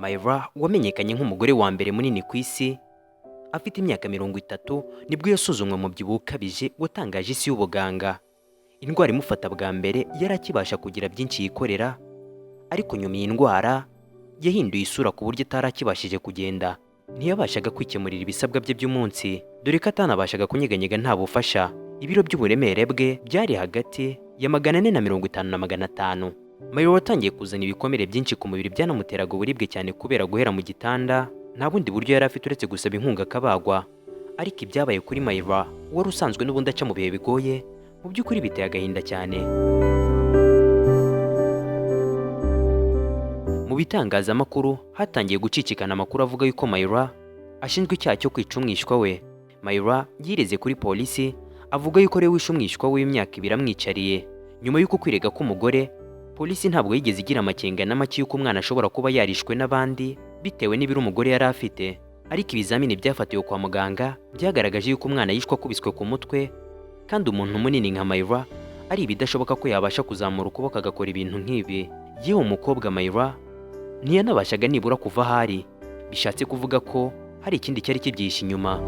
Myra wamenyekanye nk'umugore wa mbere munini ku isi, afite imyaka 30 nibwo yasuzumwe umubyibuho ukabije watangaje isi y'ubuganga. Indwara imufata bwa mbere yari akibasha kugira byinshi yikorera, ariko nyuma iyi ndwara yahinduye isura ku buryo atari akibashije kugenda. Ntiyabashaga kwikemurira ibisabwa bye by'umunsi, dore ko atanabashaga kunyeganyega nta bufasha. Ibiro by'uburemere bwe byari hagati ya 450 na 500. Myra watangiye kuzana ibikomere byinshi ku mubiri byanamuteraga uburibwe cyane kubera guhera mu gitanda, nta bundi buryo yari afite uretse gusaba inkunga akabagwa. Ariko ibyabaye kuri Myra wari usanzwe n'ubundi aca mu bihe bigoye, mu by'ukuri biteye agahinda cyane. Mu bitangazamakuru hatangiye gucicikana amakuru avuga yuko Myra ashinjwa icyaha cyo kwica umwishywa we. Myra yireze kuri polisi avuga yuko ariwe wishe umwishywa we w'imyaka 2 amwicariye. Nyuma y'uko kwirega k'umugore, polisi ntabwo yigeze igira amakenga na make y'uko umwana ashobora kuba yarishwe n'abandi bitewe n'ibiro umugore yari afite. Ariko ibizamini byafatiwe kwa muganga byagaragaje yuko umwana yishwe akubiswe ku mutwe, kandi umuntu munini nka Myra ari ibidashoboka ko yabasha kuzamura ukuboko agakora ibintu nk'ibi. Yewe, umukobwa Myra ntiyanabashaga nibura kuva aho ari, bishatse kuvuga ko hari ikindi cyari kibyihishe inyuma.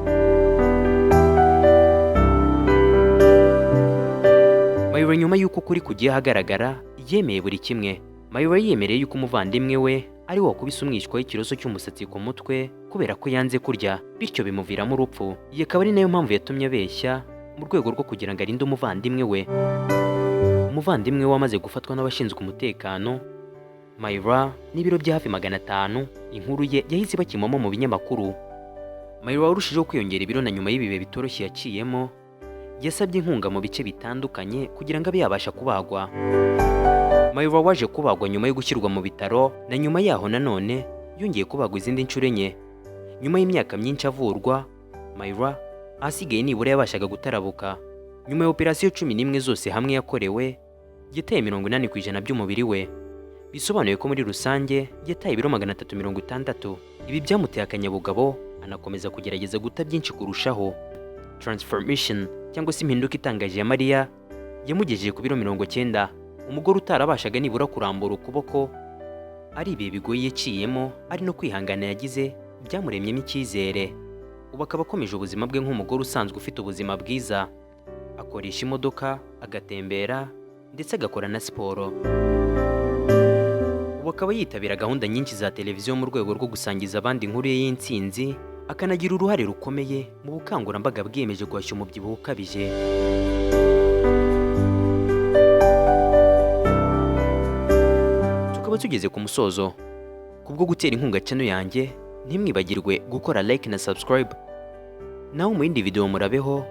Myra nyuma y'uko ukuri kugiye ahagaragara yemeye buri kimwe. Myra yemereye yuko umuvandimwe we ari we wakubise umwishywa w'ikiroso cy'umusatsi ku mutwe kubera ko yanze kurya, bityo bimuviramo urupfu. Iyi akaba ari nayo mpamvu yatumye abeshya mu rwego rwo kugira ngo arinde umuvandimwe we. Umuvandimwe we wamaze gufatwa n'abashinzwe umutekano, Myra n'ibiro bya hafi 500, inkuru ye yahise bakimomo mu binyamakuru. Myra warushijeho kwiyongera ibiro na nyuma y'ibihe bitoroshye yaciyemo, yasabye inkunga mu bice bitandukanye kugira ngo abe yabasha kubagwa. Myra waje kubagwa nyuma yo gushyirwa mu bitaro, na nyuma yaho nanone yongeye kubagwa izindi nshuro enye. Nyuma y'imyaka myinshi avurwa, Myra ahasigaye nibura yabashaga gutarabuka. Nyuma ya operasiyo 11 zose hamwe yakorewe, yataye 80% by'umubiri we. Bisobanuye ko muri rusange yataye ibiro 360. Ibi byamuteye akanyabugabo, anakomeza kugerageza guta byinshi kurushaho. Transformation cyangwa se impinduka itangaje ya Mariya yamugejeje ku biro 90. Umugore utarabashaga nibura kurambura ukuboko, ari ibihe bigoye yaciyemo, ari no kwihangana yagize byamuremyemo icyizere. Ubu akaba akomeje ubuzima bwe nk'umugore usanzwe ufite ubuzima bwiza, akoresha imodoka, agatembera ndetse agakora na siporo. Ubu akaba yitabira gahunda nyinshi za televiziyo mu rwego rwo gusangiza abandi inkuru ye y'intsinzi, akanagira uruhare rukomeye mu bukangurambaga bwiyemeje guhashya umubyibuho ukabije. Tukaba tugeze ku musozo. Kubwo gutera inkunga channel yanjye, ntimwibagirwe gukora like na subscribe. Naho mu yindi video murabeho,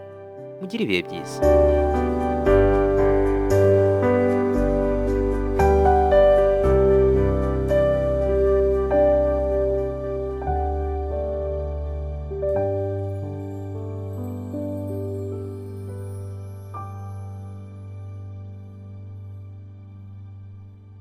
mugire ibihe byiza.